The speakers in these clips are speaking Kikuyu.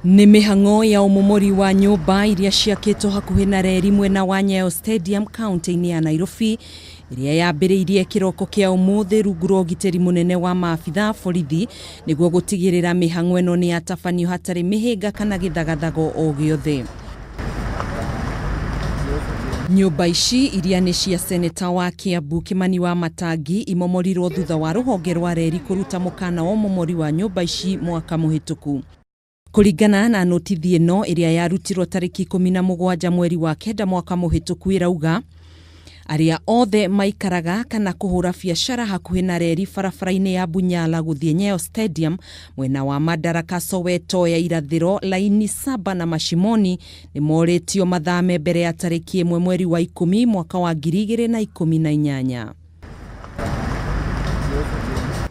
Nĩ mĩhang'o ya ũmomori wa nyũmba iria ciakĩtwo hakuhĩ na reri mwena wa Nyayo Stadium kaunti-inĩ ya Nairobi ĩrĩa yambĩrĩirie kĩroko kĩa ũmũthĩ rungu rwa ũgitĩri mũnene wa maabitha a borithi nĩguo gũtigĩrĩra mĩhang'o ĩno nĩ yatabanio hatarĩ mĩhĩnga kana gĩthagathago o gĩothe. Nyũmba ici iria nĩ cia seneta wa Kiambu Kimani wa Matangi imomorirwo thutha wa rũhonge rwa reri kũruta mũkana wa ũmomori wa nyũmba ici mwaka mũhĩtũku. Kũringana na notithi ĩno ĩrĩa yarutirwo tarĩki 17 mweri wa kenda mwaka mũhĩtũku ĩrauga arĩa othe maikaraga kana kũhũra biacara hakuhĩ na reri barabara-inĩ ya Bunyala gũthiĩ Nyayo Stadium mwena wa Madaraka Soweto ya irathĩro laini saba na Mashimoni nĩ morĩtio mathame mbere ya tarĩki 1 mweri wa 10 mwaka wa 2018.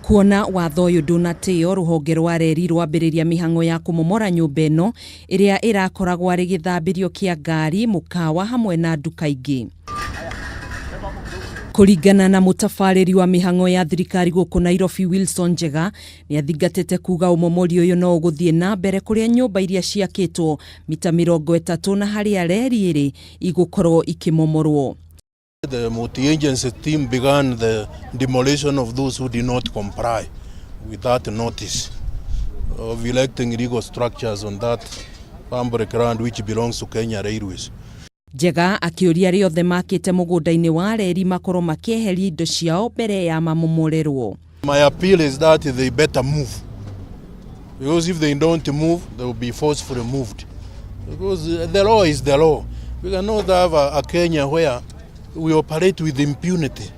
Kuona watho ũyũ ndũnatĩo rũhonge rwa reri rwambĩrĩria mĩhang'o ya kũmomora nyũmba ĩno ĩrĩa ĩrakoragwo arĩ gĩthambĩrio kĩa ngari, mũkawa hamwe na nduka ingĩ. Kũringana na mũtabarĩri wa mĩhang'o ya thirikari gũkũ Nairobi Wilson Njega nĩ athingatĩte kuga ũmomori ũyũ no ũgũthiĩ na mbere kũrĩa nyũmba iria ciakĩtwo mita 30 na harĩa reri ĩrĩ igũkorwo ikĩmomorwo. The multi-agency team began the demolition of those who did not comply with that notice of erecting illegal structures on that public land which belongs to Kenya Railways. Njega akĩũria arĩa othe makĩte mũgũnda-inĩ wa reri makorwo makĩeheria indo ciao mbere ya mamomorerwo. My appeal is that they better move, because if they don't move, they will be forcefully moved. Because the law is the law. We cannot have a Kenya where we operate with impunity.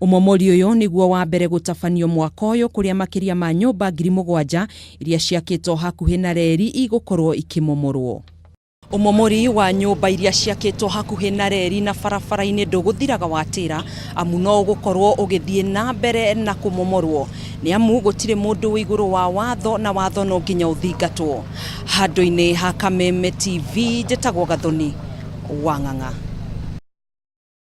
Ũmomori ũyũ nĩguo wa mbere gũtabanio mwaka ũyũ kũrĩa makĩria ma nyũmba 7,000 iria ciakĩtwo hakuhĩ na reri igũkorwo ikĩmomorwo. Ũmomori wa nyũmba iria ciakĩtwo hakuhĩ na reri na barabara-inĩ ndũgũthiraga watĩra amu no ũgũkorwo ũgĩthiĩ na mbere na kũmomorwo nĩ amu gũtirĩ mũndũ wĩ igũrũ wa watho na watho no nginya ũthingatwo. Handũ-inĩ ha Kameme TV njĩtagwo Gathoni wa Ng'ang'a.